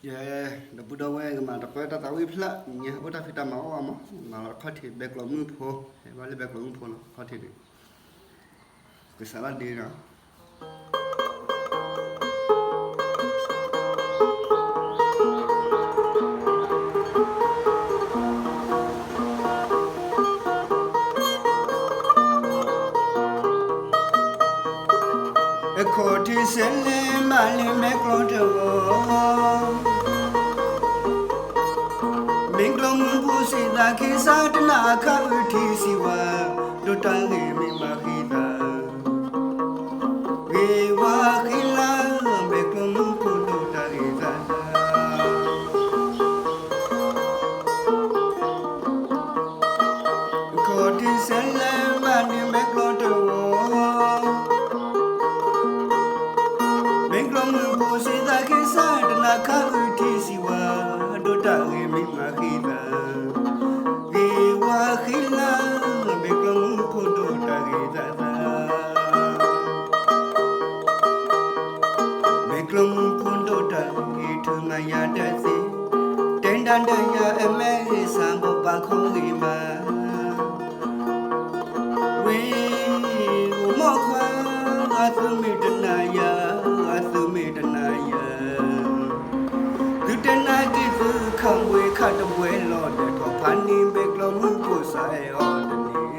ယဲ ဒီပုၢ်ဒီဝဲၢ် ကမၤတပၢတၢ်သးဝံၣ်ဖျၢၣ် ယဲအိၣ်တၢ်ဖံးတၢ်မၤအီၣ်အါမး, မၤလီၤခီၣ်ထံး ဘဲကျိးမုၣ်ဖိ, ဟဲဘၣ်လၢဘဲကျိးမုၣ်ဖိနီၤ ခီၣ်ထံးန့ၣ် ကစးလီၤဒ့နီၤ. အခီၣ်ထံးစဲးလဲၤဘၣ်လၢမဲာ်ကျီတဝီ, မဲာ်ကျီမုၣ်ဖိစံးသး က့ၤစးတနၤခါအုးထံးစံးဝဲ, ဒိးတၢ်ဂ့ၢ်မ့ၢ်မၤဃံသး ဂ့ၤဝါဃံလၤ မဲာ်ကျီမုၣ်ဖိဒိးတၢ်ဂ့ၢ်သးသး. အခီၣ်ထံးစဲးလဲၤဘၣ်န့ၣ်မဲာ်ကျီတဝီ, မဲာ်ကျီမုၣ်ဖိစံးသး က့ၤစးတနၤခါအုးထံးစံးဝဲ, ဒိးတၢ်ဂ့ၢ်မ့ၢ်မၤဃံသး ဂ့ၤဝါဃံလၤ မဲာ်ကျီမုၣ်ဖိဒိးတၢ်ဂ့ၢ်သးသး. မဲာ်ကျီမုၣ်ဖိဒိးတၢ်ဂ့ၢ် ထုးမၤယၤတသ့, တဲဒၣ်ဒီးယၤ အမဲာ်ဂ့ၤစၢ် ဘီၣ်ပာ်ခီဂ့ၤမး ဝ့ၢ်ဧိၤမီၢ်ခွါ, အသုမ့ၢ်တနာ်ယၤ, အသုမ့ၢ်တနာ်ယၤ, သုတဲနာ်က့ၤသုခးဝဲခးတဝဲလီၤဒီး ထီၣ်ဖးန့ၣ် မဲာ်ကျီမုၣ်ဖိစးအဲၣ်အီၤတန့ၢ်.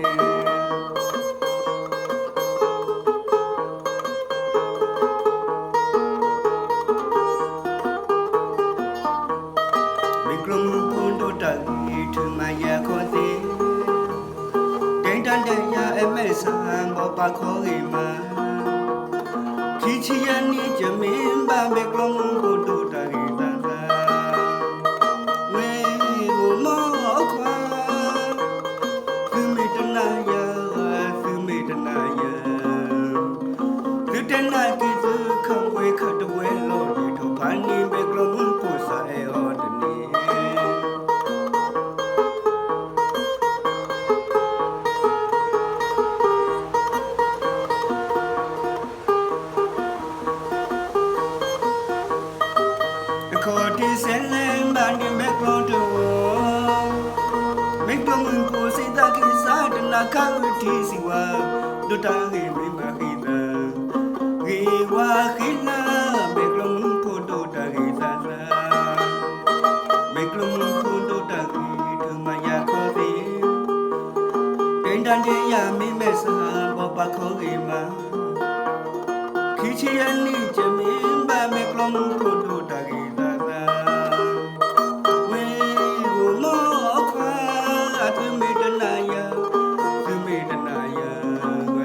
မဲာ်ကျီမုၣ်ဖိဒိးတၢ်ဂ့ၢ် ထုးမၤယၤခီသ့, တဲဒၣ်ဒီးယၤ အမဲာ်စၢ် ဘီၣ်ပာ်ခီဂ့ၤမး, ခံဆံယဲၢ်နံၣ် ယမ့ၢ်ဘၣ် မဲာ်ကျီမုၣ်ဖိဒိးတၢ်ဂ့ၢ်သးသး, ဝ့ၢ်ဧိၤမီၢ်ခွါ, သုမ့ၢ်တနာ်ယၤ, သုမ့ၢ်တနာ်ယၤ, သုတဲနာ်က့ၤသုခးဝဲခးတဝဲလီၤဒီး ထီၣ်ဖးန့ၣ် မဲာ်ကျီမုၣ်ဖိစးအဲၣ်အီၤတန့ၢ်. အခီၣ်ထံးစဲးလဲၤဘၣ်န့ၣ်မဲာ်ကျီတဝီ, မဲာ်ကျီမုၣ်ဖိစံးသး က့ၤစးတနၤခါအုးထံးစံးဝဲ, ဒိးတၢ်ဂ့ၢ်မ့ၢ်မၤဃံသး, ဂ့ၤဝါဃံလၤ မဲာ်ကျီမုၣ်ဖိဒိးတၢ်ဂ့ၢ်သးသး, မဲာ်ကျီမုၣ်ဖိဒိးတၢ်ဂ့ၢ် ထုးမၤယၤခီသ့, တဲဒၣ်ဒီးယၤ မ့ၢ်မဲာ်စၢ် ဘီၣ်ပာ်ခီဂ့ၤမး, ခံဆံယဲၢ်နံၣ် ယမ့ၢ်ဘၣ် မဲာ်ကျီမုၣ်ဖိဒိးတၢ်ဂ့ၢ်သး ဝ့ၢ်ဧိၤမီၢ်ခွါ, သုမ့ၢ်တနာ်ယၤ, သုမ့ၢ်တနာ်ယၤ,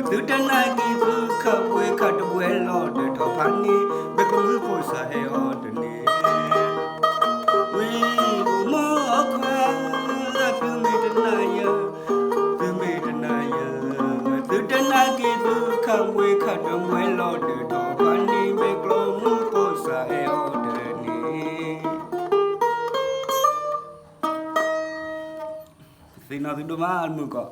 သုတဲနာ်က့ၤသုခးဝဲခးတဝဲလီၤဒီး ထီၣ်ဖးန့ၣ် မဲာ်ကျီမုၣ်ဖိစးအဲၣ်အီၤတန့ၢ်. ဝ့ၢ်ဧိၤမီၢ်ခွါ, သုမ့ၢ်တနာ်ယၤ, သုမ့ၢ်တနာ်ယၤ, သုတဲနာ်က့ၤသုခးဝဲခးတဝဲလီၤဒီး ထီၣ်ဖးန့ၣ် မဲာ်ကျီမုၣ်ဖိစးအဲၣ်အီၤတန့ၢ်. သ့ၣ်နီၣ်သုဒိၣ်မး မုၢ်ကီး